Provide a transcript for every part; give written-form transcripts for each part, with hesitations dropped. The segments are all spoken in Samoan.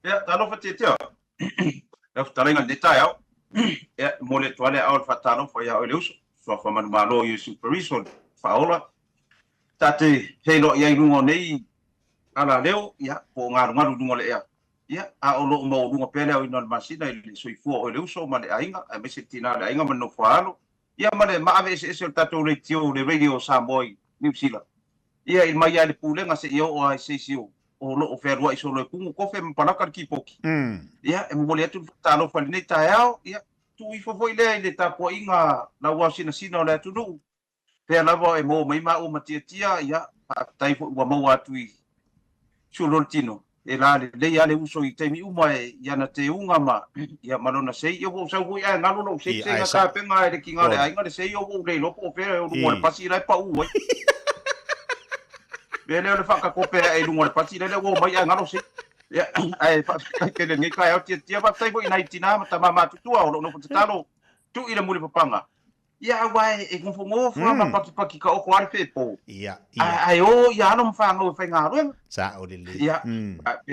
Ia, talofa Tiatia. Lau fetalaiga i lenei taeao. Ia, e momoli atu lava le aao o le faatalofa ia oe le uso, Suafa Manumalo o Iesu Keriso le Faaola. Ta te feiloai ai i luga o nei alaleo, ia, po o galugalu i luga o le ea. Ia, a o lo o maualuga pea le aoina o le masina i le soifua o oe le uso ma le aiga, aemaise le tina o le aiga ma le nofo a alo, ia ma le maave eseese o le tatou leitio, le radio o Samoa i Niu Sila. Ia, i mai lava i le pulega seia oo lava i se isi o lo o fealuai solo e kumu kofe ma palaka le kipoti. Ia, e momoli atu le faatalofa i lenei taeao, ia, tuu ifo foi lea i le tapuaiga a lau aosinasina o le atunuu, Pea lava e maua mai maua ma Tiatia, ia, faafetai foi ua maua atu i sulu o le tino. E la lelei lava le uso i taimi uma e, i ana teuga ma, ia, ma lona sei. Ia ua ou sau foi ae galo lou sei, se ga tapena e le kiga o le aiga le sei, ua ou le iloa po o fea o luga o le pasi la e pau ai. Mea lea o le faakakope ae i luga o le pasi lele ua omai ae galo sei. Ia, ae faafetai tele i lenei taeao Tiatia, faafetai foi i nai tina ma tama matutua o lo o nofo tatalo tuu i le mulipapaga. Ia aua e nofonofo lava ma pakipaki taoto lava le feepo. Ia, ia. Ae o ia alo ma fanau e faigaluega. Sao lelei. Ia,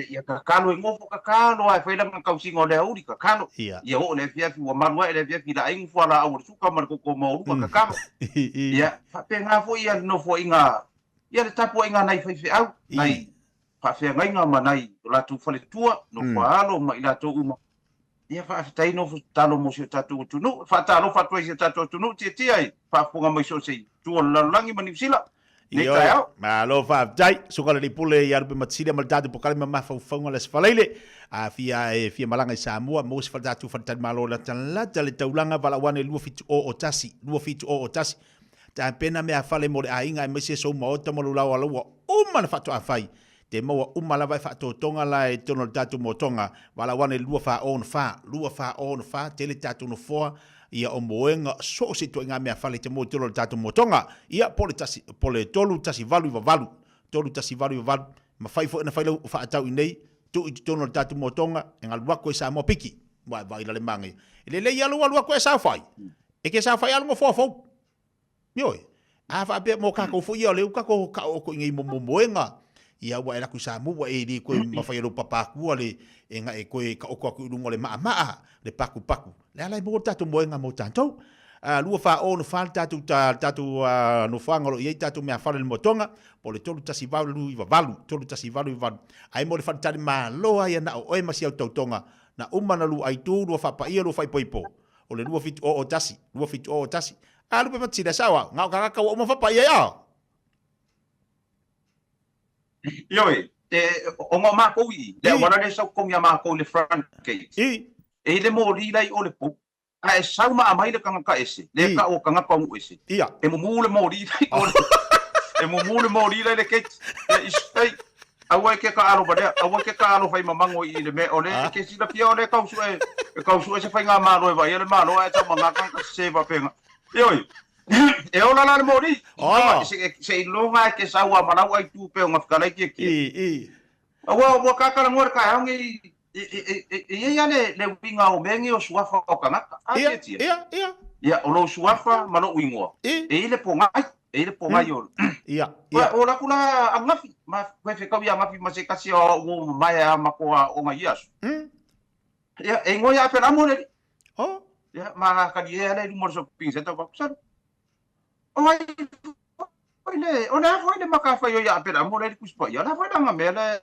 ia tatalo e nofo tatalo lava e fai lana tausiga o le aoauli, tatalo. Ia. Ia oo i le afiafi ua malu ae le afiafi i laai fualaau o le suka ma le koko maualuga, tatalo. Ia, faapena foi ia le nofoaiga, ia le tapuaiga a nai faifeau, nai faafeagaiga ma nai o latou faletua, nofo a alo ma i latou uma. Ia faafetai nofo tatalo mo si o tatou atunuu. E faatalofa atu ai i si o tatou atunuu tiatia i faafofoga mai so o se itu o le lalolagi ma Niu Sila i lenei taeao. Malo faafetai. Suka le Pule ia Lupe Matasili ma le tatou polokalame ma mafaufauga le Aso Faraile. A fia e fia malaga i Samoa, maua se tatou faletalimalo latalata le taulaga valaau ane 2701 2701. Tapena meafale mo le aiga aemaise sou maota ma lou laoala ua uma ona faatoa fai. Te maua uma lava e faatotoga la i totonu o le tatou motoga, valaau ane 2464, 2464, tele tatou nofoa, ia o moega so o se ituaiga meafale te maua i totonu o le tatou motoga. Ia, po o le tasi, po o le 3198, 3198, mafai foi ona fai lau faatau i inei, tuu i totonu o le tatou motoga, e galu atu ai Samoa piki. Ua e vaai la le manaia. E lelei lava lou alu atu e saofai, e ke saofai lava le nofoa fou. Ioe. A faapea mo kākou foi ia, o lea ua kākou kaooko i nei mo momoega, ia ua e alu atu i Samoa, ua e le toe mafai e lou papa atua le, e na e toe taoto atu i luga o le maamaa, le pakupaku. Le ala e maua le tatou moega mo tatou. A, 2 4 6 4 le tatou, ta, le tatou uh, nofoaga o lo o i ai tatou meafale i le moatoga, po o le 3 1 8 9 8, 3 1 8 9 8. Ai mo le faletalimalo lava ia na o oe ma si au tautoga, na uma na lua aitu, lua faapaia, lua faaipoipo. O le 2 7 0 1, 2 7 0 1. A lupe matasili, sao au, na o tagata ua uma fapaia ai a? Ioe, e, ona o makou i i, le auala lea e sau totogi ia makou i le front gate. E i le moli la i o le pou, a e sau ma aumai le tagata ese, lea tau o tagata o nuu ese. E mumu le moli la i o le, e mumu le moli la i le gate. Ia, i, Aua e ke kaalo valea, aua e ke kaalo fai mamango i le mea o le ke silafia o le tau sue, e tau sue se faigamalo e vaaia le Malo ae tau maga tagata sese faapena. Ioe, e ola la le moli, se se iloga e ke sau a ma lau ai tupe o ngafetalai tiatia. Aua ua kakalagoa le taeao nei E i ai lava le uiga o mea nei o suafa o tagata, a tiatia. Ia, ia. Ia, o lou suafa ma lou igoa, e i ai le pogai, e i ai le pogai o... Ia, ia. O latou la ananafi, ma fefetau ia ananafi ma se tasi o au ua mamae a matou aoga i ia aso. Ia, e igoa ia Aperamo le alii. Oh. Ia, ma kaliea lea i luma o le shopping centre, ou fai atu, O ai foi le, o le a foi le matafaioi ia Aperamo lea i le Tusi Paia? O le a foi lana mea lea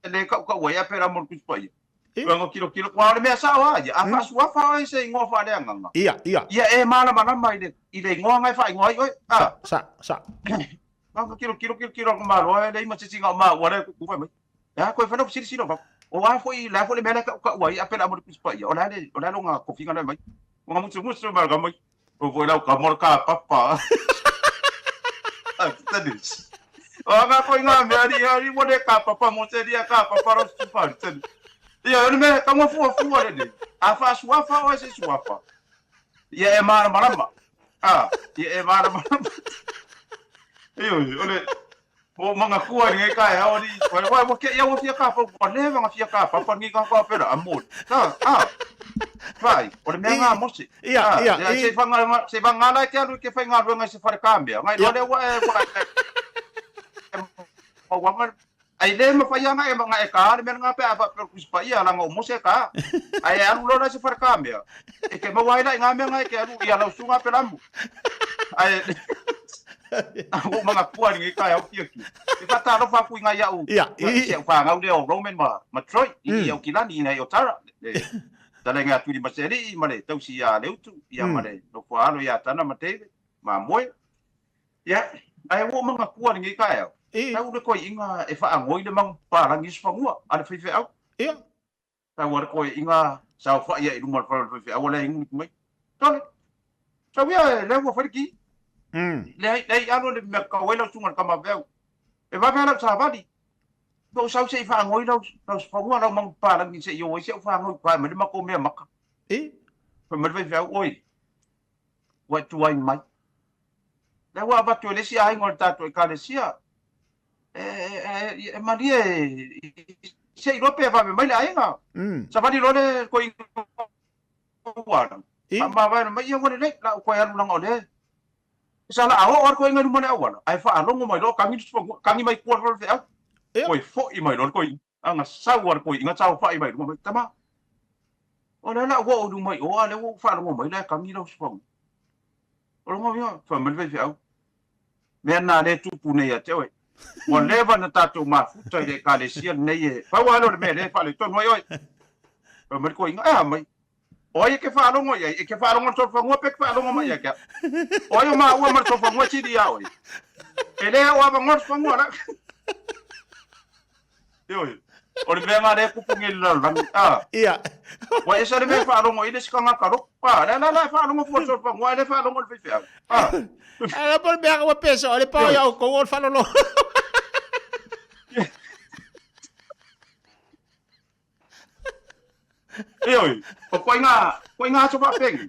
e le tautau ai Aperamo i le Tusi Paia? Ua tilotilo, aua o le mea sao lava ia, a faasuafa oe i se igoa faaleagaga, Ia, ia. ia e malamalama i le, i le igoa na e faaigoa ai oe. A. Sa, sa, sa. Ua tilotilo, tilotilo atu Malo, e leai ma se isi na o maua lea e tutu fai mai. E a koe fai lau silasila fai. O a foi, le a foi le mea lea e tautau ai Aperamo i le Tusi Paia, o le a le, o le a lona tofiga lea e aumai. Ua musumusu mai ka mai. O foi lau ka mo ka papa. Tani. O anga koe ngā mea ri ari mo le ka papa mo te ria ka papa ro supa tani. Ia o le mea ka mo fua fua le nei. A fa suafa o se suafa. Ia e malamalama. A, ia e malamalama. Io, o le O manatua i lenei taeao alii, ua ua te i au fia ka papa, ua leva na fia ka papa ni ka ka pera a mo. Ta, a. Vai, o le mea ngā Mose. Ia, ia, ia. Se whanga, se whanga la ke alu ke whai ngā ruenga i se whare ka mea. Ngai loa lea ua e, ua e, mauanga. Ai le mafai lava ona e ta le mea lena pe a faapea o le Tusi Paia, leaga o Mose e ta. Ae e alu loa la i se faletamea, e te maua ai la i na mea na e te alu ia lau susuga Apelamu. Ae ua ou manatua i lenei taeao fiafia. E faatalofa atu i nai au, si au fanau lea o Roman ma Troy, i Aukilani, i nai Otara, le fetalaiga ia Tuilimasealii ma le tausi ia Leutu, ia ma le nofoaalo ia Tana ma David ma Moe. Ia, ae ua ou manatua i lenei taeao, tau le toeaina e faanoi le manupapalagi i Sifanua a le faifeau. Tau lava le toeaina saofai ai i luma o le fale o le faifeau a leai ni mai. Tole, sau ia lea ua fai le ki. Leai, leai, alu le mea tau ai lau susuga i le tama feau. E vave lava lau savali. Na ou sau se i faanoi lau Sifanua, lau manupapalagi se i o ai se i ou faanoi i uta e aumai le matou meamata. Fai mai le faifeau, oi, ua e tuai mai. Lea ua avatu e le isi aiga o le tatou Ekalesia, e malie se i iloa pe vave mai le aiga. Savali loa le toeaina ua alu, faamavae mai, ia ua lelei, o le a ou toe alu leaga o lea sa laa oo lava le toeaina i luma o le auala, ae faalogo mai loa o tagi le fanua, tagi mai tua le feau, toe foi mai loa le toeaina. Ana sau lava le toeaina saofai mai luma mai, tama, o lea o le a ou oo i luma i o, a o lea ua ou faalogo mai la e tagi lau fanua. O lona uiga, fai mai le faifeau, mea na lea e tupu nei ia te oe. Ua leva ona tatou mafuta i le Ekalesia lenei e pau lava lea o le mea lea e faaletonu ai oe. Fai mai le toeaina, e a mai? O ai e ke faalogo i ai? E ke faalogo i le solofanua pe ke faalogo mai ia te au? O ai o maua ma le solofanua e sili ia oe? E le o avanoa le solofanua la. Ioe. O le mea lena lea e tupu nei i le lalolagi. A. Ia. Ua ese le mea e faalogo i le isi tagata lotu. A, lea la la e faalogo fua i le solofanua, ae le faalogo i le faifeau. A. A la po le mea ua peso, o le pao ia outou o le faalolo. Ioe. O koinā, koinā aso faapeni.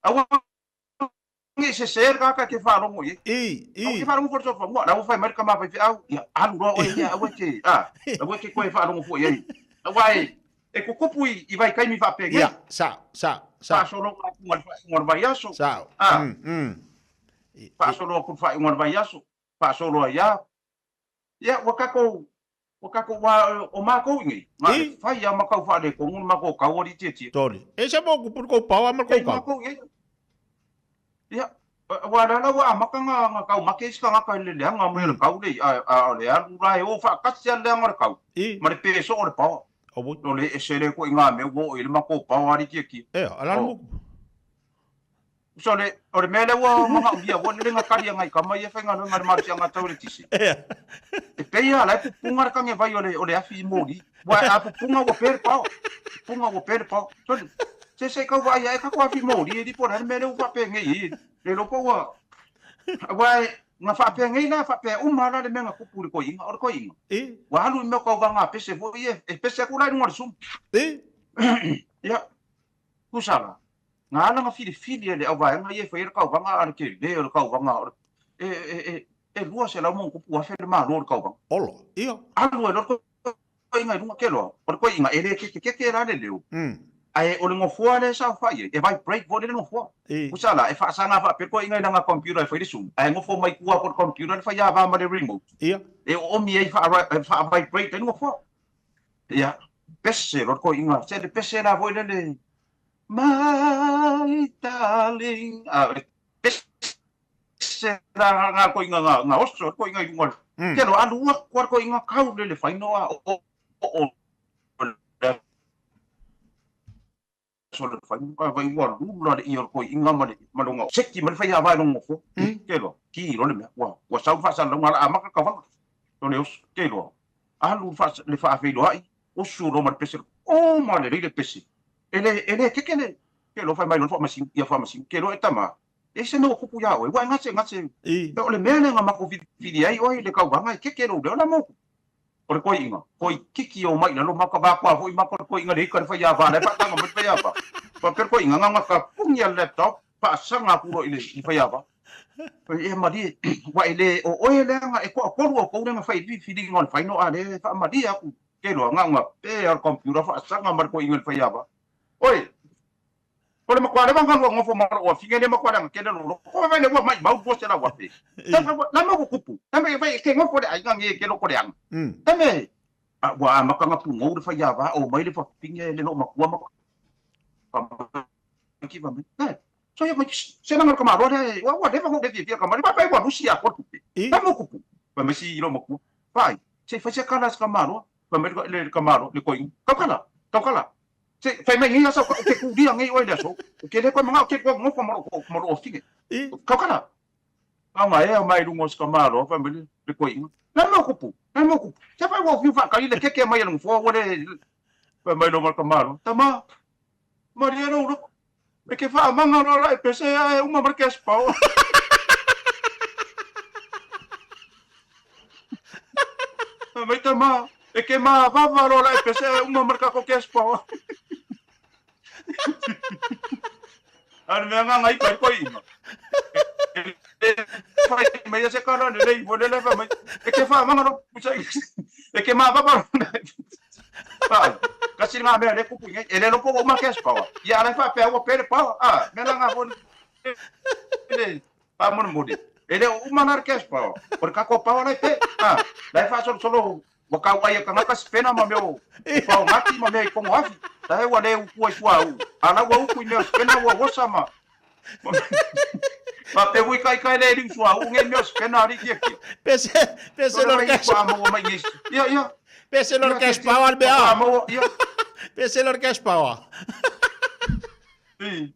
Aua ne i sese le tagata e te faalogo i ai. Aua e te faalogo fua i le solofanua. La ua fai mai le tama faifeau, ia alu loa oe ia, aua e te, a, aua e te toe faalogo fua i ai. Aua e tutupu i vaitaimi faapenei. Ia, sao, sao, sao. Faasologa atu ma le faaiuga o le vaiaso. Sao. A. Faasolo atu i le faaiuga o le vaiaso, faasolo ai lava. Ia, ua tatou Ua tatou, ua, o matou i nei, na o le fai lava ma tau faaletonu le matou tau alii tietie. Toli. E se mo kupu le kou pao a ma le kou kau. Matou i nei. Ia, ua lea la ua amata na, na tau make isi tagata i le leaga mai o le tau lei, a, a o le alu la e o faatasi lava le leaga o le tau, ma le pe soo o le paoa. O le ese lea ituaiga mea ua oo i ai le matou pao alii tietie. Ea, a la le moku. So le, o le mea lea ua manaomia ua lele na tali a nai tama ia e faigaluega i le malosiaga tau eletise. E pei lava la e pupunga le tagevai o le, o le afi i moli. Ua a pupunga ua pe le pao. Pupunga ua pe le pao. So, se se i tau vaai ae tatou afi moli e po o le a le mea lea ua faapenei ai. Le iloa po ua, aua e, na faapenei la, faapea uma lava la le mea na tupu i le toeaina. O le toeaina, ua alu i mea o tauvaga a pese foi ia, e pese atu la i luga o le sumu. Ia, tusa la, Na ala na filifili e le auvaega ia e faia le tauvaga a le tele o le tauvaga o le e e e e 200 ma ono tupu afe le malo o le tauvaga. Olo, ia. Alu ai loa le toeaina i luga ke loa, o le toeaina e le kekekeke la le leo. Ae o le nofoa lea e saofai ai, e vibrate foi lele nofoa. Tusa la, e faasaga faapea le toeaina i lana computer e fai le zoom, ae nofo mai tua atu o le computer le faiava ma le remote. Ia. E oomi ai faa-vibrate ai le nofoa. Ia, pese loa le toeaina, se le pese la foi lele My darling. A, e pese la nga koinga nga, nga oso koinga i lunga. Ke lo alu ua kua koinga kau le le whainoa o o o le so le whainoa vai ua lula le ia koinga ma le ma longa seki ma le whai awa longo fo. Ke lo ki lo le mea ua ua sau whaasa longa la amaka ka wanga. Lo le oso ke lo alu whaasa le whaawheiloai oso lo ma le pese o ma le le pese. E le, e le keke le, ke lo fai mai lo faamasino, ia faamasino, ke lo e tama, e se mea ua kupu iā oe, ua e gase, gase, o le mea lea na matou filifili ai oe i le tauvaga e keke lou leo la moku. O le toeaina, toeitiiti o mai i lalo ma ka vakoa foi ma ko le toeaina le ika le faiava, la e faataga mai le faiava. Faapea le toeaina, na ona tapuni a le laptop, faasaga atu loa i le faiava. E malie, ua e le, o oe lea na, e toatolu outou lea na fai i le filifiliga o le final, a o lea e faamalie atu. Ke loa, na ona pe a le computer faasaga ma le toeaina i le faiava. Oi! O le matua leva ona nofo ma lou afine le matua leaga tele lou loto. Ko vai le ua maimau 200,000. La mea ua tupu. La mea vai ke nofo le aiga nei ke loko leaga. La mea ua amata ona pugou le faiava o mai le fafine le loomatua ma tamaiti fai mai. Eh, so ia mai se langa le tamaloa lea ua ua leva ona ou le fiafia kamali pai ua lusi atoa le tupe. La mea ua tupu. Fai mai si loomatua. Fai, se i fai se kala a se tamaloa. Fai mai le tamaloa le toeaina. Tautala, tautala. Se, fai mai nei aso, ou te kūlia nei oe i le aso, ou te le toe manao, ou te toe nofo ma lou, ma lou afine. Kaukala. Aga ea mai luga o se tamaloa, fai mai le toeaina. Le a le mea o tupu? Le a le mea o tupu? Se fai ua ou fiu faatali le keke mai e le nofoa ua le... Fai mai loa ma le tamaloa, Tama, malie lou loto, e ke faamaga loa la e pese ae uma ma le cash power. Fai mai tama, e ke mavava loa la e pese ae uma ma le kako cash power. A o le mea agaga ipa ai koiina. Fai mai se kala lelei foi lele fai mai e ke faamaga loa e ke mavava loa Ai, kasi ngā mea le kupu i e le loko ua uma cash power. Ia ala e faapea ua pe le power. Ah, mea la ngā foi le faamolemole. E le o uma la le cash power. O le kako power la e pe. Ah, la e faasolosolo ua kauai e tagata sipena ma mea o faogati ma mea i kogo afi. La e ua le utua i suauu. A la ua utu i mea o sipena ua osa ma Ma pe ui kai kai le liu suauu ngei mea o sipena ali kia kia. Pese, pese lo cash. Ia, ia. Pese lo cash power be a. Ia. Pese lo cash power. I.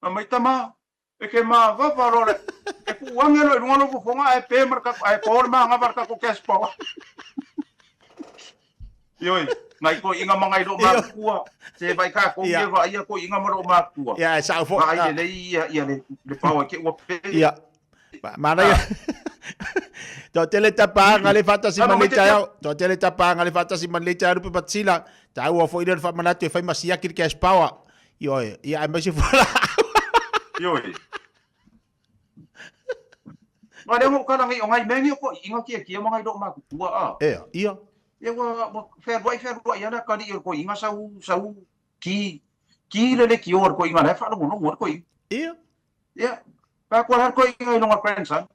Ma mai tama, e ke ma vava lo le. E ku ange lo i lunga lo fofoga ae pe ma le kako, ae po le magava le kako cash power. Ioi, ngai ko inga ma ngai lo makua. Se vai ka ko ia va ia ko inga ma lo makua. Ia, sa fo. Vai le ia ia le le power ke ua pe. Ia. Manaia. Toatele tapaga le faatasi ma lenei taeao. Toatele tapaga le faatasi ma lenei taeao lupe patila. Taua foi lea le faamanatu e fai ma siaki le cash power. Ioe, ia aemaise foi laau. Ioe. Ma lea ua ou kala nei o ngai mea nei o koiʻiga kiekie ma ngai loo makutua a. Ea, ia. Ia ua ua fealuai fealuai a le akalii o le koiʻiga sau sau ki ki le lekiō a le koiʻiga la e faalogologo ai le koiʻiga. Ia. Ia, pe a kua le koiʻiga i lona grandson.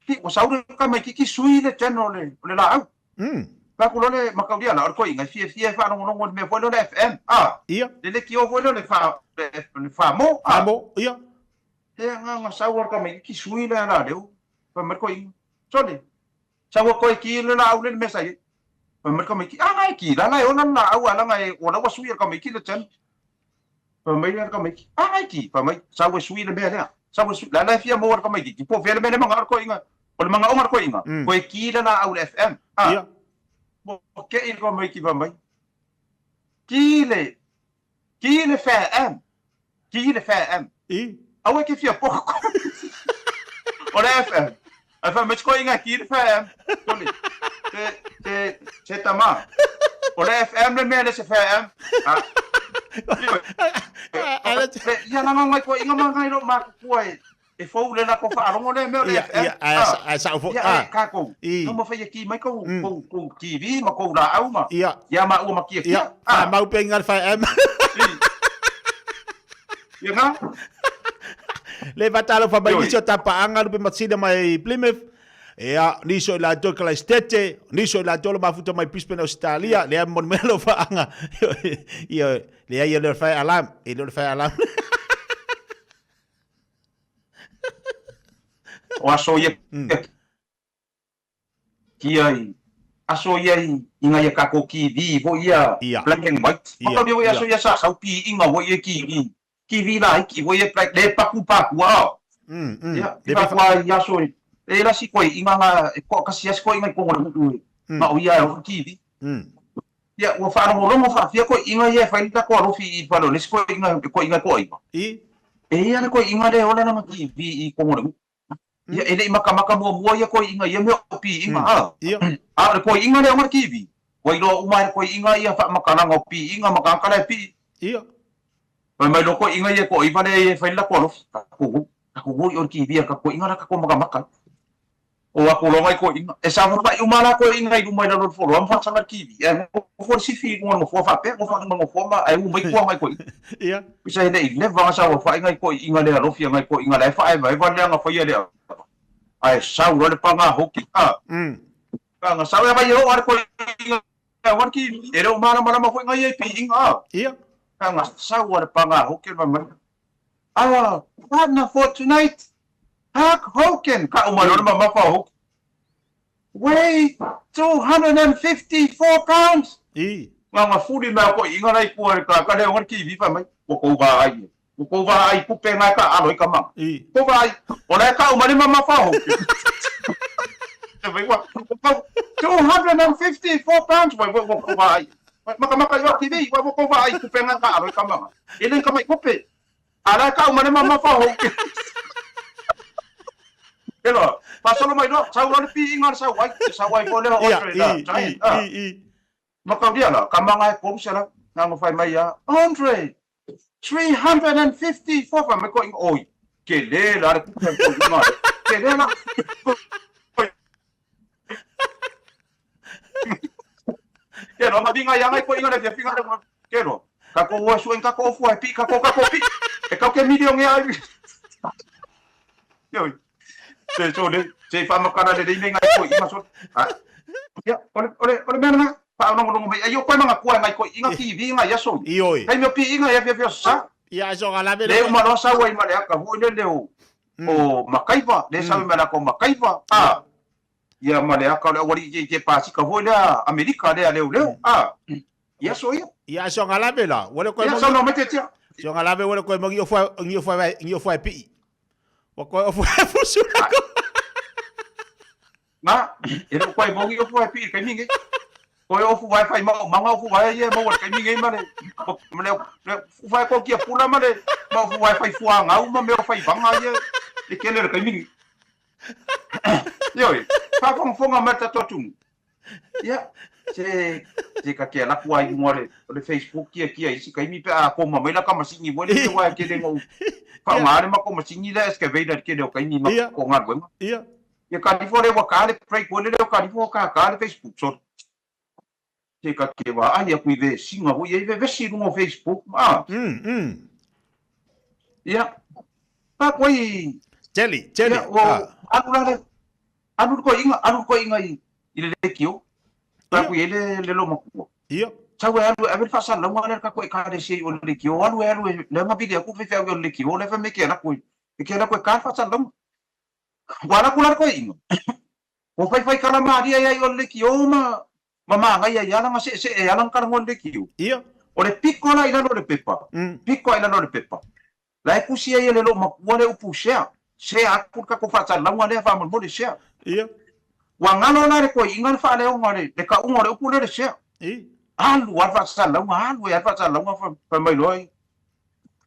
Hi, ua sau le tamaititi sui le channel o le o le laau. Pe a kua loa le mataulia la o le koiʻiga e fiafia e faalogologo i le mea foi lea o le FM a. Ia. Le lekiō foi lea o le fa le famo a. Famo, ia. He agaga sau a le tamaititi sui le ala leo, fai mai le koiina, Sole, sau a koe ki le laau le le mea sa i ai. Fai mai le tamaititi, A na e ki la la e ola le laau a laga e ua la ua sui e le tamaititi le channel. Fai mai le tamaititi, A na e ki, fai mai, sau e sui le mea lea, sau e sui, la la e fia maua le tamaititi, po o fea le mea le manao le koiina, o le manaoga o le koiina, koe ki le laau i le FM, a, ua kei le tamaititi fai mai, Ki le, Ki le FM. Ki le FM. I. Aua e ke fia poko. O le FM. Ai fai mai koe inga ki le FM. Toli. Te, te, te tama. O le FM le mea le se FM. Ah. Ia langa ngai koe inga ma ngai lo ma kua e. E fou le latou faalogo lea mea o le FM. Ia, ia, ae sao foi. Ia, e kākou. Taumafai e ki mai kou, kou, kou TV ma kou laau ma. Ia. Ia maua ma kiakia. Ia, faamau pea i ngā FM. Ia ngā. Le faatalofa mai nisi o tapaaga lupe matsina mai Plymouth. Ia, nisi o i latou i Kalaistete, nisi o i latou o lo mafuta mai Brisbane, Ausetalia, lea momoli mai alofaaga. Ia, leai e le o le fire alarm, e le o le fire alarm. O aso ia kia i aso ia i i ngai a kako TV foi ia black and white. Maka foi aso ia sa sau piiga foi ia TV. TV la iki foi ia black le paku paku a. Ia le paku a i aso e e la si koi inga nga e ko kasi as koi ngai kongo le ma o ia o TV. Ia ua faalogologo faafia koiʻiga ia e fai le lako alofi i fale o le isi koiʻiga koiʻiga e koaiva. I. E ia le koiʻiga lea e ola lana TV i Kogolegu. Ia e le i makamaka muamua ia koiʻiga ia mea o piiga a. Ia. A o le koiʻiga lea o le TV. Ua iloa uma e le koiʻiga ia faamatalaga o piiga ma tagata la e pii. Ia. Fai mai loa koiʻiga ia e koaiva lea e fai le lako alofi. Takou, takou o i o le TV a le tatou koiʻiga la tatou makamaka ai. O aku loa ngai toeaiina, e saofafai uma lava toeaiina i luma i lalo o le foloa ma faasaga le TV, ae nofo le sifi i luga o le nofoa faapea, nofo i luma o le nofoa ma ae u mai tua ngai toeaiina. Ia. Pisa e le i leva ona saofafai ngai toeaiina le alofi a ngai toeaiina la e faaevaeva le leaga faia le ava, ae sau loa le paga hoki, a. Paga sau e agai e oo lava le toeaina aua le TV, e le o malamalama foi ngai ia i piiga, a. Ia. Paga sau lava le paga hoki le fai mai, Our partner for tonight, Hulk Hogan, ka uma loa le mamafa o Hulk. Weigh 254 pounds! I. Nga fuli mea ko inga lai kua le ka leo ngal kiwi fa mai. Ua kou vaai e. Ua kou vaai kupe ngai ka alo i ka manga. I. Kou vaai. O la e ka uma le mamafa o Hulk. Te vai ua. 254 pounds! Vai ua kou vaai. Makamaka i wa kiwi. Ua kou vaai kupe ngai ka alo i ka manga. E le ka mai kupe. A la e kau ma le mamafa o Hope. Elo, faasolo mai loa, sau loa le piiga le sau ai, e sau ai foi lea o Ia, Andre la, i, Giant, i, a. i, i. Makaulia la, ka manga e 300, na ona fai mai ia, Andre, 354, fai mai koiga, oi, tele la le kupe le koiga lea, tele la. Ke loa, mavinga ia ngai koiga le fiafiga le, ke loa, kako ua suen kako ofu ai pi, kako kako pi, e kau ke milione ai. Ioi, se so le, se whamakana le leime ngai koiga so. Ah, ia, ole, ole, ole mea lena, whaolongolongo mai, ai o koe manga kua ngai koiga TV ngai aso. Ioi. Kai mea piiga ia fiafia sa. Ia, ai so nga lave Le uma loa sau ai ma le aka foi le leo o Makaiva, le sau ai ma le aka o Makaiva, ah, Ia ma le aka o le aualii i te pasika foi lea Amerika lea leoleo a ia so ia. Ia so nga lave la ua le koe Ia saunoa mai Tiatia. So nga lave ua le koe mo fua ngi fua ngi fua pii. Ua koe o fua fusu la ko. Na e le koe mo ngi fua pii kai mingi. Koe o fua fai ma manga o fua ia mo kai mingi ma le ma le fua ko kia pula ma le ma fua fai fua ngau ma me o fai vanga ia e kele le kai mingi. Ioe, faafogafoga mai le tatou atunuu. Ia, se se ka ke ala atu ai i luga o le, o le Facebook kia kia isi taimi pe a koma mai la ka masini foi lele aua e tele na ou faaaoga le matou masini lea excavator i le tele o taimi ma matou galuega. Ia. Ia kalifo lea ua ta le break foi lele o kalifo ua tata le Facebook solo. Se ka te vaai atu i vesiga foi ia i vevesi i luga o Facebook ma. Ia, pa koe i. Tele, tele. Ia, ua alu la le, alu le toeaina, alu le toeaina i, i le leitio. Pa aku i ai le, le loomatua. Ia. Sau e alu e ave le faasalalauga lea i le tatou ekalesia i o i le leitio. Alu e alu e, leaga vili atu le faifeau i o i le leitio, lea fai mai e ke alu atu, e ke alu atu e ka le faasalalauga. Ua alu atu la le toeaina. Ua faifai kala malie ai o le leitio ma ma manaia ai lana seesee ai lana talanoa i le leitio. Ia. O le piko la i lalo o le pepa, piko i lalo o le pepa, la e tusi ai e le loomatua le upu share, share atu le tatou faasalalauga lea faamolemole share. Ia. Ua galo la le toeaina le faaleoga o le le tauga o le upu lea le share. I. Alu lava le faasalalauga, alu ai lava le faasalalauga fai mai loa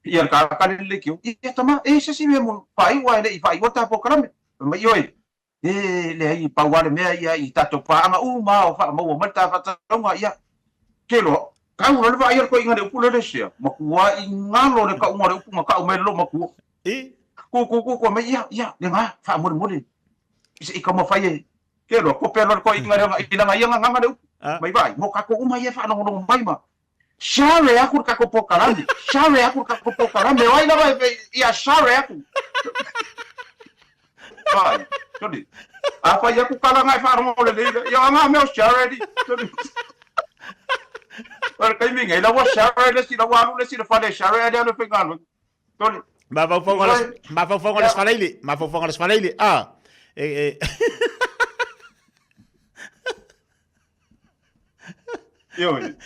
ia le tagata lea i le leitio, ia tama, e i ai se isi mea mo faaiu ae le i faaiua le ta polokalame. Fai mai, ioe, E leai, pau lava le mea ia i tatou paaga uma o faamaua mai le ta faatalauga, ia, te iloa, tau loa le vaai a le toeaina i le upu lea le sea, matuai galo le tauga o le upu na tau mai e le loomatua. I. Ku ku ku ku mai, ia, ia, lena, faamolemole, se i taumafai e, te iloa, kope loa le toeaina i lana ia gagana le upu, mai vaai, mo tatou uma ia e faalogologo mai ma, Share aku le tatou polokalame, share aku le tatou polokalame, o ai lava e, ia share aku. Ai, soli. A fai aku kala ngai wharongo le leila, ia anga mea o share di. Soli. O le taimi ngai la ua share le si la ua alu le si le fale share le alu whainga Soli. Mafaufauga le mafaufauga le sfaleile, mafaufauga le sfaleile. Ah. E e Ioe.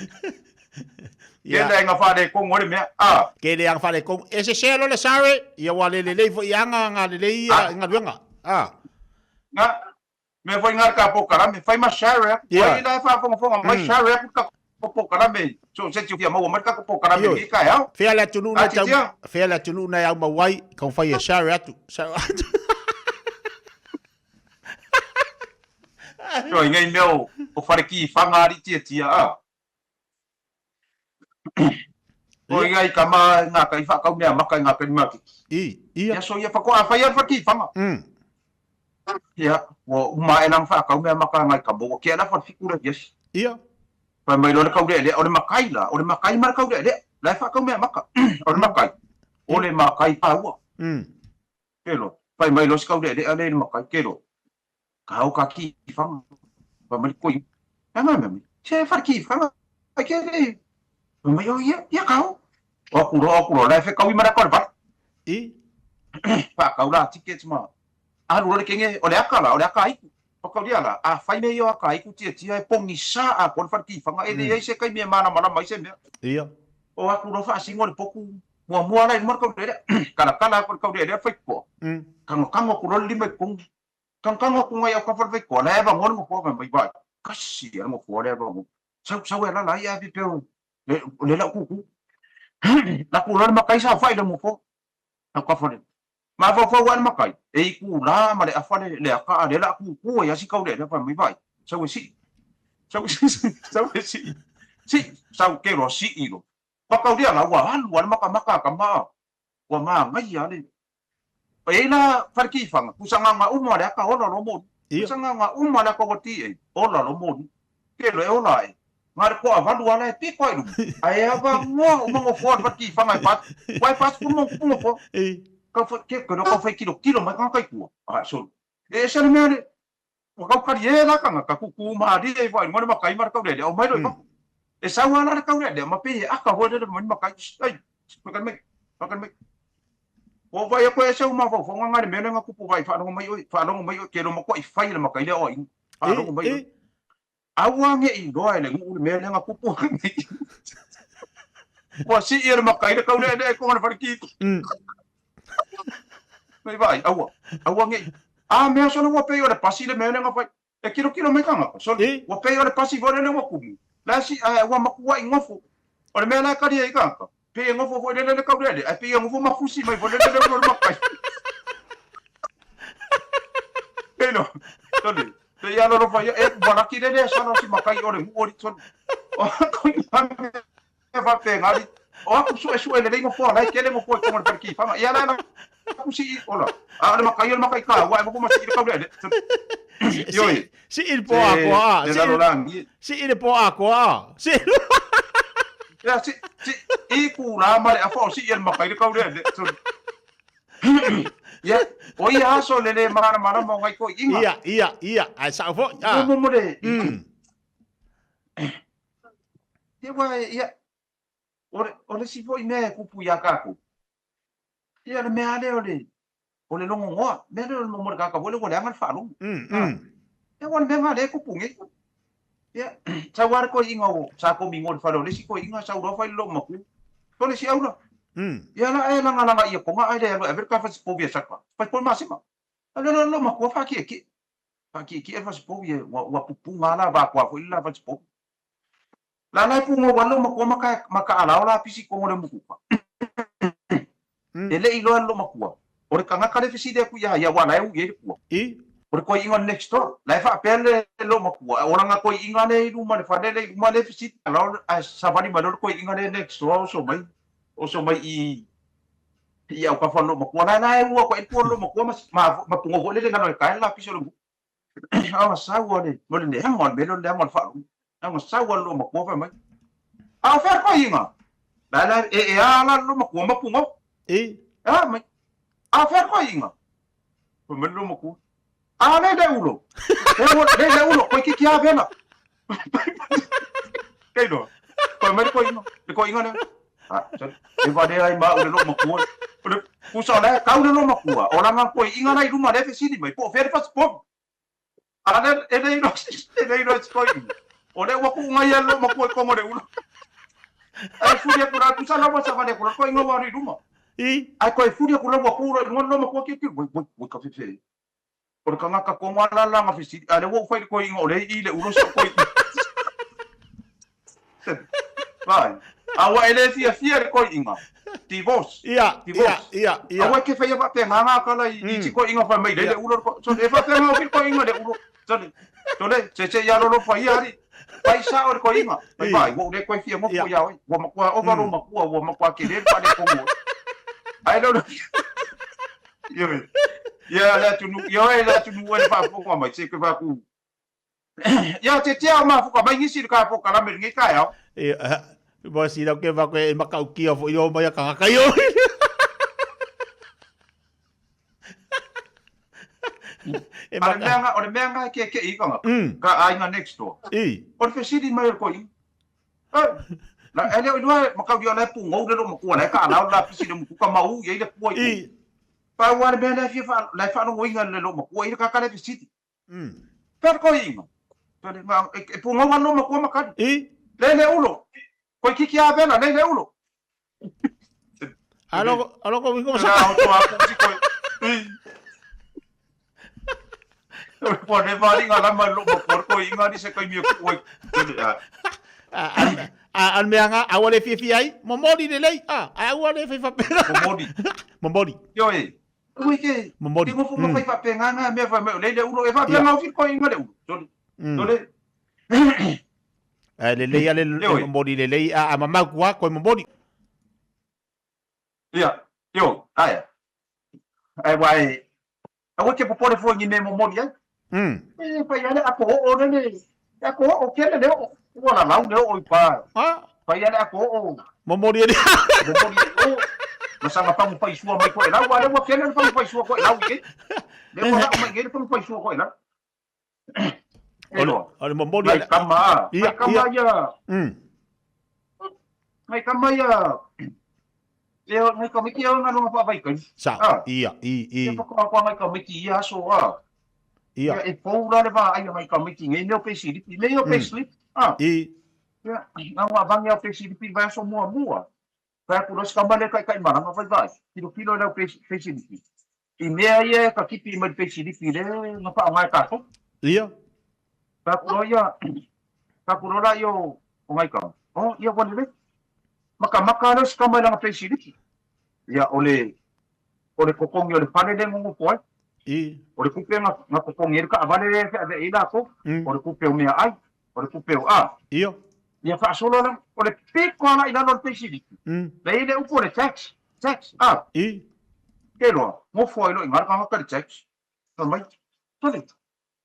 Ke le anga faaletonu o le mea, a. Ke le anga faaletonu. E sese loa le sare, ia ua le lelei foi aga nga lelei ia galuega. A. Na, mea foi nga ka polokalame, fai ma share aku. Ia. Ai la e faafogafoga mai share aku ka polokalame. So se ti fia maua mai ka polokalame Ioe. i ka eao. Fea le atunuu A na tau, titia. fea le atunuu na e au mau ai, ka fai e share atu. Share atu. Ioe, ngai mea o, o whare ki whanga ari tiatia, a. O ia i ka ma ngā kai whakau mea maka i ngā kai mea kiki. I, ia. Ia so ia whakoa, whai ar whaki whanga. Ia, ua uma ae lana faatau mea ma ka nai kamo, ua tea la falefitu le afiafi. Ia. Fai mai loa le taulealea, o le makai la, o le makai ma le taulealea, la e faatau mea maka. O le makai, o le makai paua. Ke loa, fai mai loa si taulealea lea i le makai, ke loa, ka o ka ki i faga. Fai mai le koi, e nga mea mai, se fale ki i faga, ai ke le, fai mai, o ia, ia ka o. O aku loa, o aku loa, la e fekaui ma le aka o le vala. I. Faatau la tickets ma alu loa le kenge, o le aka la, o le aka aiku. Whakauria la, a whai mea i o aka aiku tiatia e pongisa a koa le whare tiwhanga, e leai se taimi e malamalama ai se mea. Ia. O aku loa whaasingo le poku, muamua la i luma le kaurearea, kalakala aku le kaurearea whaikoa. Kangokango aku loa le lima i totonu. Kangokango aku ngai au kafa le whaikoa, la e avangoa le ngofoa fai mai vai. Kasi a le ngofoa le avangoa. Sau, sau e alala ai a pipeo le, le lau kuku. Laku loa le makai saofai le ngofoa. Au kafa le. Mafaufau lava le makai, e ikulā ma le afa le le aka a lea o le a kūkū ai lava si kaulelea fai mai, Vaai, sau e sii. Sau e sau e sii. Sii, sau ke loa sii loa. Makaulia la, ua alu lava le makamaka a kama a, ua manaia lava le. E i ai la fale kifaga, pusagaga uma le aka ola loa moli. Pusagaga uma le aka ua ti ola loa moli. Ke loa e ola ae, na o le toavalu lava la e piko ai i luma, ae avanoa uma nofoa o le fale tifaga e pa, aua e 40 ma ona tupu nofoa. Kau fai, ke koe kau fai kilokilo mai tagata i tua. Ae sole. E ese le mea le, ua kau kali e la tagata, kukū malie ifo ai i luga le makai ma le taulealea, omai loa i fafo. E sau lava la le taulealea ma pei e aka foi lele mai le makai, ai, pakali mai, pakali mai. Ua ou vaai atu e ese ou mafaufauga na le mea lea na tupu vai, faalogo mai oe, faalogo mai oe, ke loa matuai fai e le makai lea oaiga. Faalogo mai oe. Aua ne i iloa e le nuu le mea lea na tupu ai nei. Ua sii e le makai le taulealea i koga le fale kiko. Nei vaai, aua, aua ne i. A mea sole ua pei o le pasi le mea lea na fai. E kilokilo mai tagata, sole, ua pei o le pasi foi lele ua kumu. La e sii, ae ua matuai nofo. O le mea la e kali ai tagata, pei e nofo foi lele le taulealea, ae pei e nofo ma fusi mai foi lele le ulo o le makai. Pei loa, sole, Pei a lolofa ia, e walaki lele e sala si makai o le nuu o li sole. O aku i ngā mea faapena li, o aku suesue lelei nofoa la e tele nofoa i totonu o le fale kifaga. Ia la e aku sii ola, a o le makai o le makai kaua e nofo ma sii le kaulele. Ioe. Sii le po atoa a. Le lalolagi. Sii le po atoa a. Sii. Ia si si i kula ma le afa o sii e le makai le kaulele. Ia, o ia aso le le malamalama o ngai toeaiina. Ia, ia, ia, ae sao foi. Ah. Mo mo le. Ia ua ia o le o le isi foi mea e tupu iā tatou. Ia le mea lea o le o le logonoa, mea lea o le mo le tagata foi lea ua leaga le faalogo. Ia ua le mea lena lea e tupu nei. Ia, sau lava le toeaina o sa komigo i le fale o le isi toeaina, sau loa fai le loomatua. So le isi aula. Ia la e lagalaga ia kona ae le alu e ave le ta fasipovi e saka. Fasipovi masima. Alu le loomatua faakiekie. Faakiekie le fasipovi e ua ua pupuga la vakoa foi le la fasipovi. La la e pugou a le loomatua ma ka ma ka alao la pisi kogo le mukuka. E le i loa le loomatua. O le tagata le fesili atu ia ia aua la e ui ai le pua. I. O le toeaina next door. La e faapea le loomatua, o lana toeaina lea i luma le fale lea i luma lea e fesili alao ae savali mai loa le toeaina lea next door oso mai oso mai i i autafa o le loomatua. La la e ua atu ai le pua o le loomatua ma ma ma pugou foi lele i lalo e tae le lapisi o le nuu. A sau a le o le leaga o le mea lea o le leaga o le faalogo. A sau a le loomatua fai mai. A o fea le toeaina? La la e e a la le loomatua ma pugou. I. A mai. A o fea le toeaina? Fai mai le loomatua. A le le ulo. Le le le ulo, toeitiiti a vela. Kei loa. Fai mai le toeaina, le toeaina lea. A, sorry. E valea ai ma au le loomatua. O le pusa o la e kau le loomatua. O lana toeaina la i luma lea e fesili mai, po o fea le fasipovi. A le, e le iloa, e le iloa e si toeaina. O lea ua tuu ia le loomatua i totonu o le ulo. Ae fuli atu la, tusa la ua savali atu la le toeaina ua alu i luma. I. Ae toe fuli atu la ua tu loa i luga le loomatua tilotilo, oi, oi, oi ka fefe. O le tagata tonu lava la lana fesili, a o lea ua ou fai i le toeaina o lea e i i le ulo si au toeaina. Vai. A ua e le fiafia i le toeaina. Divorce. Ia, ia, ia, ia. Aua e te faia faapena ngā tala i i si toeaina fai mai lei le ulo. E faapena hoki le toeaina le ulo. Sole, sole, se se ia lolofa ia ali. Fai sao le toeaina. Fai vai, ua ou le toe fia nofo ia oe. Ua matua ova lou matua, ua matua tele le faaletonu oe. Ae le o le... Ioe. Ia le atunuu, ia oe le atunuu e le faafofoga mai, se ke faaku. Ia te tia o mafuka mai nisi le ka polokalame lenei taeao. Ia, mo si lau ke faaku e makaukia foi o mai a tagata i o. E maka... O le mea nga e kekeʻi i tagata, ka aiga next door. I. O le fesili mai o le toeaina. La e le o iloa makauli o la e pugou le loomatua la e taalao le lapisi i le umukuka ma uu i ai le pua i tua. Pau lava le mea lea e fia faa la e faalogoina e le loomatua i le tagata lea e fesili. Pea le toeaina. E pugou lava le loomatua ma tali. Le le ulo. Toeitiiti lava vela le le ulo. Alo alo ko wingo sa. Po ne vali nga lama lo mo porto inga ni se kai mi ku oi. A al mea nga aua le fiafia ai, momoli lelei, a aua le fai faapena. Momoli. Momoli. Ioe. Ui ke. Momoli. Ke ngofo ma fai faapena nga mea fai mai o le le ulo e faapena nga ofi ko inga le ulo. Tole. Tole. Ae lelei a le momoli lelei a mamau kua koe momoli. Ia, io, aia. Ai wai, aua ke popole foi ni me momoli ai. E pai ale ako o o le, ako o kele le o, ua la lau le o i pa. Ah. Pai ale ako o. Momoli ele. Momoli o. Ma sanga pangu pai sua mai koe lau, ale ua kele le pangu pai sua koe lau i Le ua lau mai le pangu pai sua koe lau. O le momoli. Ngai kama, ngai kama ia. Ngai kama ia. Ia ngai kamiki ia nga longa faavaikai. Sa. Ia, i, i. Ia whakakoa ngai kamiki ia aso a. Ia. E pou la le vaai a ngai kamiki ngai mea o payslip, mea o payslip. Ah. I. Ia, nga ngā vangi o payslip i vai aso mua mua. Kai aku loa si kama le kai kai maranga fai vai. Pilo pilo le au payslip. I mea ia e ka kipi mai le payslip le nga whaonga e tātou. Ia. Kai aku loa ia, kai aku loa la ia o ngai kama. Oh, ia ua lelei. Makamaka lea o si kama i lana payslip. Ia, o le, o le totogi o le fale lea e nonofo ai. I. O le tupe na, na totogi ai le taavale lea e feaveai ai latou. O le tupe o meaai, o le tupe o a. Ia. Ia faasolo la, o le pito lava i lalo o le payslip. Lea e i ai le upu o le tax, tax, a. I. Ke loa, nofo ai loa i ina le tagata i le tax. Fai mai, Sole,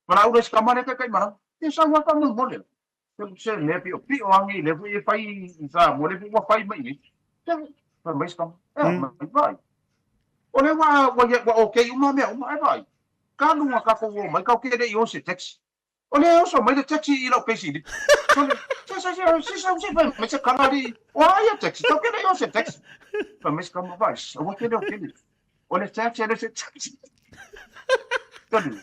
valaau loa i si tama lea e taitaimalama. Ia sau lava faamolemole. Se mea piopio agi lea foi e fai i Samoa, lea foi ua fai mai i inei. Fai mai si tama, e mai vaai. O lea ua, ua, ua okay uma mea uma, ae vaai. Ka luga tatou o mai, tatou te le i o i se taxi. O lea e oso mai le taxi i lau payslip. Sole, se, se, se, se, se, se, fai mai se kala alii, o a ia taxi, tatou te le i o i se taxi. Fai mai si tama, vaai, aua te le o kele. O le taxi, e le se taxi. Tonu.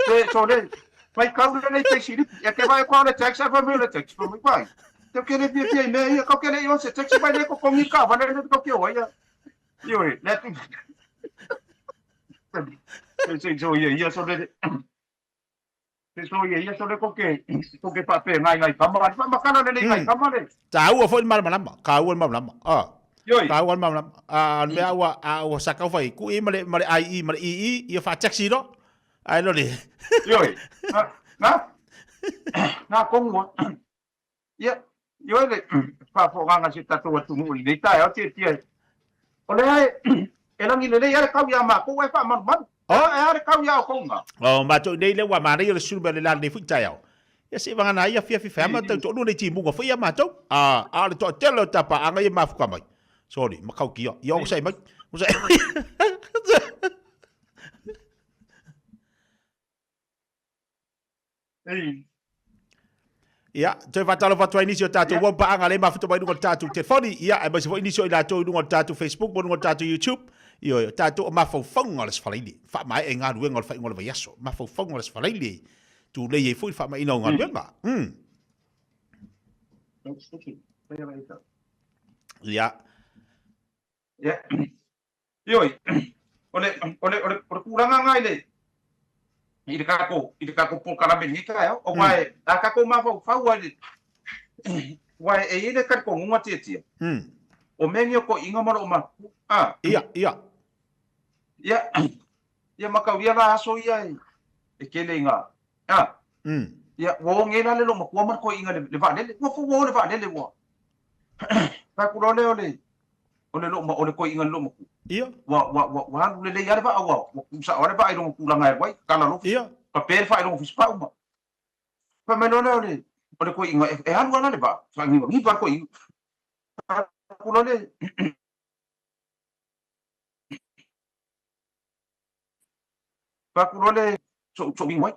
Te, so le, mai kau le nei payslip, e te vaai koa o le taxi, ae fai mai o le taxi, fai mai, vaai. Tau ke le fiafia i mea ia, kau ke le i o se taxi mai le kokongi ka vale le tau ke o ai ia. Ioe, le atu. Se, se, so ia, ia, so le, se so ia, ia, so le koke, koke faapena i nai tama, faamakala lelei i nai tama le. Taua foi le malamalama, taua le malamalama. Ah. Ioe. Taua le malamalama. Ah, le mea ua, a ua sakau fai, kui ma le, ma le IE, ma le EE, ia faa-taxi loa. Ae lo le. Ioe. Na, na, na kongu a. Ia, ioe le faafofogaaga a si o tatou atunuu i lenei taeao tietie. O lea e, e lagi lelei lava le kau iā matou ae faamalumalu. E a le kau iā outou ina? O matou i nei lea ua manaia le susunu mai o le la lenei foi taeao. Ia se i vagana ai afiafi fai ama tau toalua nei timuga foi ia matou. A, a o le toatele o tapaaga ia e mafuka mai. Sorry, makaukia. Ia onosai mai. Onosai mai. Ia, toe faatalofa atu ai nisi o tatou uau paaga lea e mafuta mai i luga o le tatou telefoni, ia, aemaise foi nisi o i latou i luga o le tatou Facebook ma luga o le tatou YouTube. Ioe, o tatou o mafaufauga o le Aso Faraile, faamaea i galuega o le faaiuga o le vaiaso, mafaufauga o le Aso Faraile, tulei ai foi le faamaeaina o galuega. Ia. Ia. Ioe, o le, o le, o le, o le tulaga lena i le, i le tatou, i le tatou polokalame i lenei taeao, aua e, a tatou mafaufau lava i le, aua e i ai le talitonuga tietie, o mea nei o toeaiina ma loo matutua, a. Ia, ia. Ia, ia mataulia la aso ia e, e tele ina, a. Ia, ua o nei la le loomatua ma le toeaina i le vaalele, ua fou ua o le vaalele ua, fai atu loa lea o le, O le loo o le koiʻiga i le loomatua. Ia. Ua, ua, ua, ua alu lelei lava le vaa, ua, ua kusao lava le vaa i lona tulaga e alu ai, kala loa, Ia. pape le faailoga fusipau ma. Fai mai loa lea o le, o le koiʻiga, e, e alu lava la le vaa, faaniuaniva le koiʻiga. Atu loa le, fai atu loa le, sou, sou ai.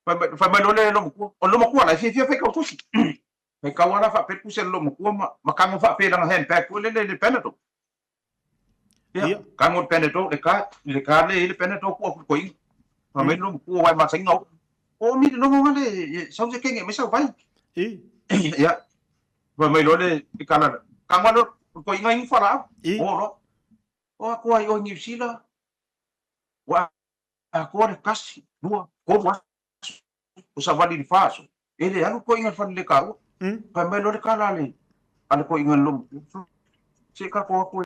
Fai mai, fai mai loa le loomatua, o le loomatua la e fiafia faitau tusi. Faitau lava la faapea le tusi a le loomatua ma, ma tago faapea i lana handbag foi lele i le Panadol. Ia, Ia. tago le Panadol, le ka, le ka le i le Panadol tuu atu i le toeaina. Fai mai le loomatua, aua e masani ona oo. Oo mi le logo nga le, e sau se kenge mai sau vai. I. Ia, fai mai loa le, le kala, tago lava le toeaina inu fualaau. I. Oo loa. Oo atu lava i o i Niu Sila, ua atoa le tasi, lua, tolu aso, o savali i le fa aso, e le alu toeaiina i le fale le taua. Fai mai loa le tala a le, a le toeaina i le logo, se i tatou o atu e,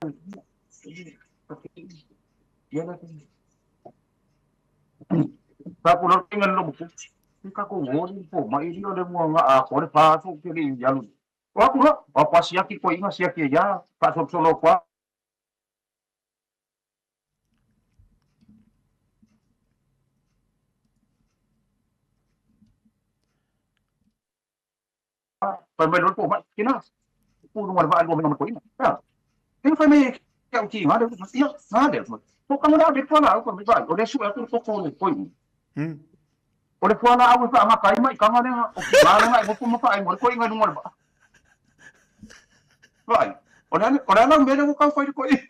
fai atu loa le toeaina i le logo, se i tatou o i le fomai, e le o le mua na atoa le fa aso ou te le i alu. O atu loa, o atu lava siaki le toeaina, siaki ai lava, faasolosolo atu lava. Fai mai loa le fomai, tina, tu i luga o le vaa e lua mea ma toeaina. Ea, e fai mai e ke au ti ngā leo, ia, ngā leo. Ko kanga le ave fualaau, fai mai vai, o le sue atu le koko o le toeaina. O le fualaau e faagata ai mai kanga lea, o ki ngā lenga e gopo ma faaigoa le toeaina i luga o le vaa. Vai, o le o le a lau mea lea ua tau fai i le toeaina.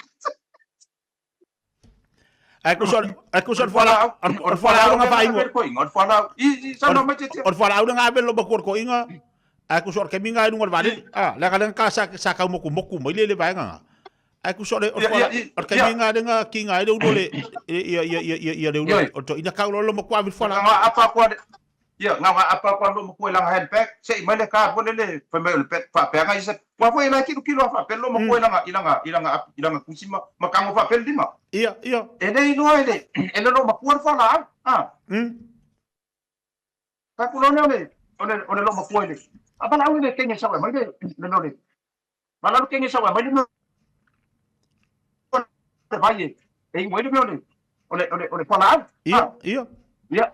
Ai ku so ai ku so fuala o le fualaau nga faaigoa. O le fualaau. I i saunoa mai Tietie. O le fualaau nga ave lo matua o le toeaina. Ai ku so o le kemi nga i luga o le vaalele. Ah, leaga lea ka sa sa kau moku moku mai le le vaega nga. Ai ku so le o le fuala o le kemi nga le nga ki nga i le ulo le ia ia ia ia ia le ulo o le toeaina kau lo lo matua ave le fualaau. Nga apa koa le Ia, nga nga apa koa lo matua i langa handbag, se i mai le ka foi lele, fai mai o le pet faapea nga isa. Ua foi e la kilokilo a faapea lo matua i langa i langa i langa i langa kusi ma ma kago faapea le lima. Ia, ia. E le iloa e le e le loomatua le fualaau. Ah. Ka ku loa lea o le o le o le loomatua i le a valaau i le kenge sau e mai le le mea o le valaau le kenge sau e mai le mea o le vai e e iu ai le mea o le o le o le o le fualaau. Ia, ia. Ia.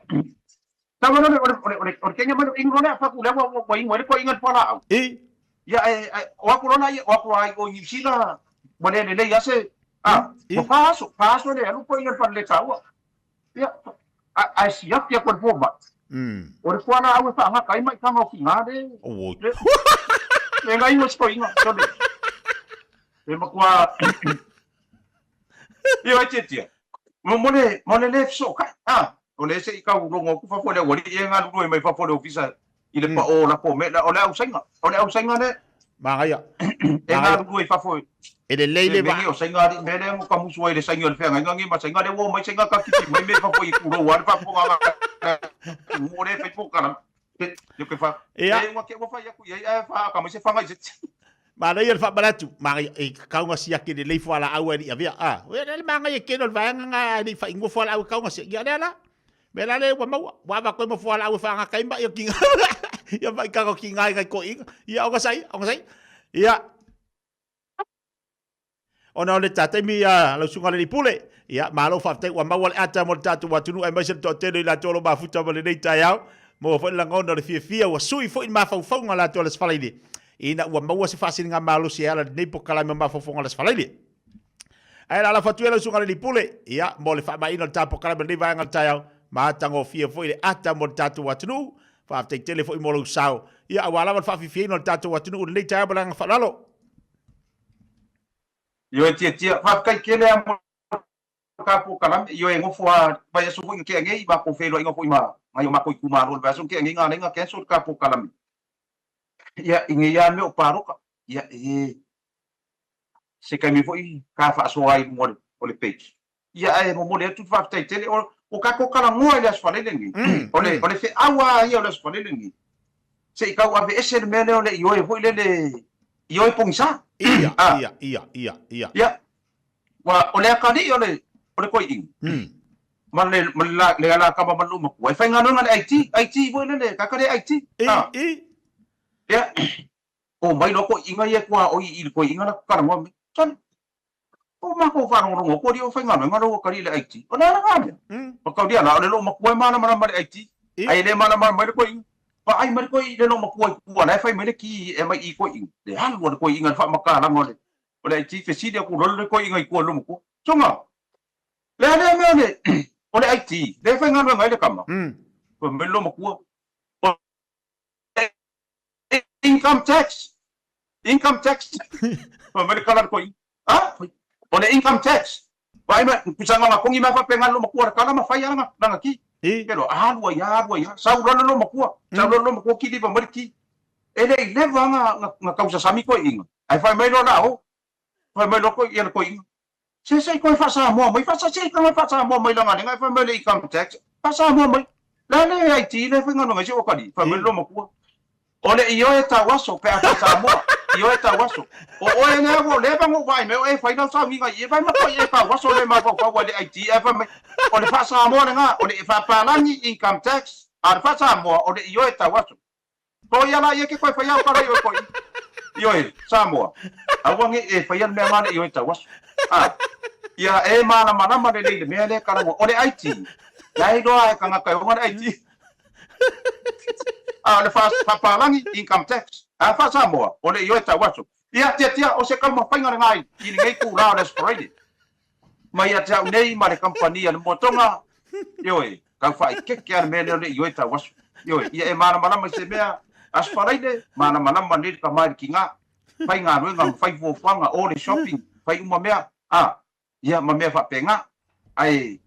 Tau loa lea o le o le o le o le kenge mai le inu loa lea faku lea ua ua inu ai le toeaina i le fualaau. I. Ia e e o atu loa la o atu lava i o i Niu Sila ua le lelei lava se a ua fa aso, fa aso e le alu toeaina i le fale le taua. Ia a ae siaki atu e le fomai. O le fualaau e faagata ai maitaga o tiga le le le gaio e se toeaina. Sole. E matua Ioe Tietie. Mo mo le mo le le fesootai. A, o le se i tau logo atu fafo i le aualii e galulue mai fafo o le ofisa i le pao o latou mea la, o le ausaiga. O le ausaiga lea. Magaia. E galulue i fafo i E lelei le va. O saiga alii mea lea ua musu ai le saini o le feagaiga nei ma saiga lea ua omai saiga ka kiki mai mea i fafo i tulou lava le faafofoga a o le fai polokalame. Le ke fa. Ia. E ua ke ua fai atu i ai ae faaka mai se faga i se isi. Manaia le faamanatu, manaia, e kauga siaki lelei fualaau ae le i avea. A, oe lea le manaia tele o le vaega na ae le i faaigoa fualaau e kauga siaki. Ia lea la, mea la lea ua maua, ua avatu ai ma fualaau e faagata ai mai o tiga. Ia mai kaga o tiga i nai toeaiina. Ia ogasai, ogasai. Ia. Ona o le ta taimi ia lau susuga i le alii pule, ia malo faafetai ua maua le ata mo le tatou atunuu aemaise le toatele o i latou o lo o mafuta ma lenei taeao. Maua foi le lagona o le fiafia ua sui foi le mafaufauga o latou o le Aso Faraile ina ua maua se faasiligamalosi e ala i lenei polokalame o mafaufauga o le Aso Faraile. Ae la lafo atu ia lau susuga i le alii pule, ia mo le faamaeaina o le ta polokalame i lenei vaega o le taeao, matagofie foi le ata mo le tatou atunuu. Faafetai tele foi mo lou sao, ia aua lava le faafiafiaina o le tatou atunuu i lenei taeao ma le agaga faaaloalo. Ioe Tietia, faafetai tele lava mo le ta polokalame. Ioe nofo lava vaiaso foi na tea nei, matou feiloaiga foi ma nai o matou itumalo i le vaiaso na tea nei na ala ai ona cancel le ta polokalame. Ia, i nei lava mea o palota, ia e se taimi foi ta faasoa ai i luga o le page. Ia, ae momoli atu le faafetai tele. O tatou talanoa i le Aso Faraile lenei, o le, o le feau lava ia o le Aso Faraile lenei, se i tau aveese le mea lea o le ioe foi lele, ioe pogisa. Ia, ia, ia, ia, ia. Ia, ua, o le atalii o le, o le toeaina, ma le, ma le, le alakama ma le loomatua, e faigaluega i le IT, IT foi lele, tagata le IT. I, i. Ia. Omai loa toeaiina ia e tuaoi i le toeaina la talanoa mai. Sole, o matou faalogologo atu alii o faigaluega lou atalii i le IT. O le a lena mea? Mataulia la, o le loomatua e malamalama i le IT, ae le malamalama mai le toeaina. Vaai mai le toeaina i le loomatua i tua la e fai mai le ki e aumai i i toeaina. Le alu a le toeaina i le faamatalaga o le IT, fesili atu loa le toeaina i tua i le loomatua. Soga, le a lea mea o le IT, lea e faigaluega ai le tama? Fai mai le loomatua, o Income tax! Income tax! Fai mai le tala a le toeaina. A! O le income tax! Vaai mai, tusa na ona togi mai faapena le loomatua o le tala ma fai lava lana ki. Pelo, alu ai lava, alu ai lava. Sau loa le loomatua, sau loa le loomatua kiliva mai le ki. E le i leva lava na tausasami toeaiina, ae fai mai loa la o, fai mai loa le toeaina, Se se i toe faa-Samoa mai, faa se i toe faa-Samoa mai leaga lea e fai mai le income tax, faa-Samoa mai. Le a le IT lea e faigaluega ai si ou atalii, fai mai le loomatua. O le ioe tau aso pe a faa-Samoa, ioe tau aso. O oe lea ua leva ona ou vaai mai o e fai lau sauniga i i, vai matua i e tau aso le mafaufau ai le IT ae fai mai, o le faa-Samoa lena, o le faa-Palagi income tax, a o le faa-Samoa o le ioe tau aso. Ko ia la ia ke koe whai au kara i oe koe. Ioe, Samoa. Aua nge e whai le mea ngane i oe tau aso. A, ia e malamalama lelei le mea lea karaua. O le IT, la e iloa e tangata e ona le IT. A o le faapalangi, income tax. A faa-Samoa, o le ioe tau aso. Ia, tiatia, o se taumafaiga lena i lenei itula o le Aso Faraile. Mai ia te au nei ma le kamupani a le Moatoga, ioe, tau faaikeke lava le mea lea o le ioe tau aso. Ioe, ia e malamalama i se mea, Aso Faraile, malamalama nei le tama i le kina, fai galuega ma fai fuafuaga, o le shopping, fai uma mea, a, ia ma mea faapena. Ae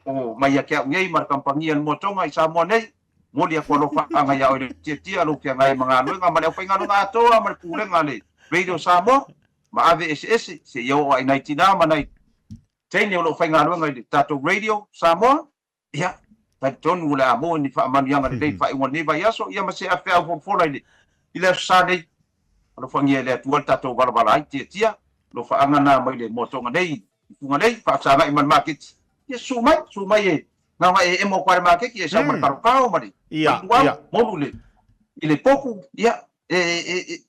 o mai ia te au nei ma le kamupani a le Moatoga i Samoa nei, momoli atu alofaaga ia oe le tiatia, lou feagai ma galuega ma le aufaigaluega atoa ma le pulega a le Radio Samoa, ma ave eseese seia oo ai nai tina ma nai teine o lo o faigaluega i le tatou Radio Samoa, ia, talitonu o le a maua ni faamanuiaga lelei i le faaiuga o lenei vaiaso, ia ma se feau folafola i le i le Aso Sa nei. Alofagia e le Atua le tatou valavala ai, tiatia alofaaga na mai le moatoga nei i Fuga nei, faafesagai ma le maketi. Ia susu mai, susu mai e na ona e emo atu lava i le maketi, e sau ma le kalokao ma le luau, molu i le i le poku, ia, e, e, e,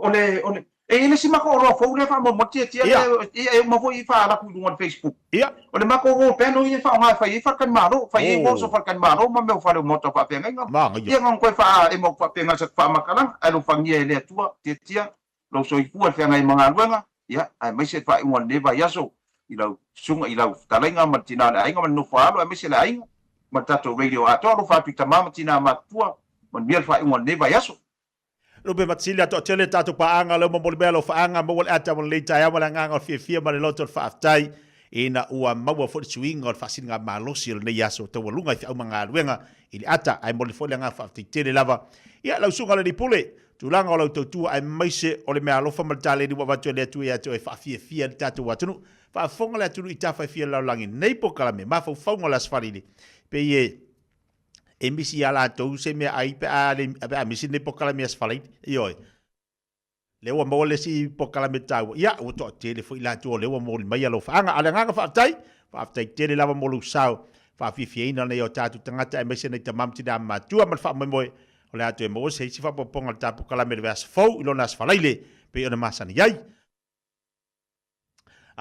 O le, o le, e i ai le isi matou oloa fou lea faamolemole tiatia lea, ia e uma foi faaala atu i luga o le Facebook. O le matou wall panel ia e faaaoga e fai ai faletalimalo, fai ai walls o faletalimalo ma mea o fale o maota o faafeagaiga. Ia na ona toe faaemo atu faapena i se faamatalaga, ae alofagia e le Atua tiatia lou soifua i le feagai ma galuega, ia, aemaise le faaiuga o lenei vaiaso i lau susuga, i lau fetalaiga ma le tina o le aiga ma le nofo a alo aemaise le aiga ma le tatou radio atoa. Alofa atu i tama ma tina matutua, manuia le faaiuga o lenei vaiaso. Lupe Matasili, a toatele tatou paaga lea ua momoli mai alofaaga, maua le ata ma lenei taeao ma le agaga o le fiafia ma le loto o le faafetai ina ua maua foi le suiga o le faasiligamalosi o lenei aso taualuga i feau ma galuega i le ata, ae momoli foi le agaga faafetai tele lava ia lau susuga le Pule, tulaga o lau tautua aemaise o le meaalofa ma le taleni ua avatu e le Atua ia te oe faafiafia ai le tatou atunuu. Faafofoga le atunuu i tafa e fia o le lalolagi nei polokalame, mafaufauga o le Aso Faraile, pei e e misi iā latou se mea ai pe a le, pe a misi lenei polokalame Aso Faraile. Ioe. Lea ua maua le isi polokalame taua. Ia, ua toatele foi latou o lea ua momoli mai alofaaga. A o le agaga faafetai, faafetai tele lava mo lou sao faafiafiaina o nai o tatou tagata aemaise nai tama ma tina matua ma le faamoemoe o le a toe maua se isi faaopoopoga o le ta polokalame i le vaiaso fou i lona Aso Faraile pei ona masani ai.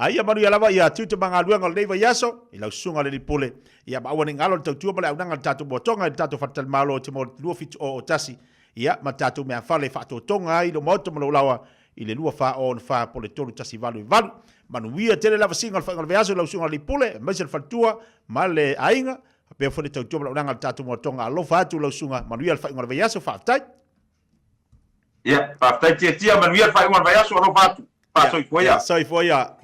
A ia manuia lava ia tiute ma galuega o lenei vaiaso i lau susuga le Pule. Ia ma aua ne i galo le tautua ma le auaunaga a le tatou moatoga i le tatou faletalimalo i te mo 2701 ia ma tatou meafale e faatotoga ai lou maota ma lou laoa i le 2464 po o le 3188. Manuia tele lava siga o le faaiuga o le vaiaso i lau susuga le Pule aemaise le faletua ma le aiga faapea foi le tautua ma le auaunaga a le tatou moatoga. Alofa atu lau susuga, manuia le faaiuga o le vaiaso. Faafetai. Ia, faafetai Tiatia, manuia le faaiuga o le vaiaso, alofa atu. Faasoifua ia. Soifua ia.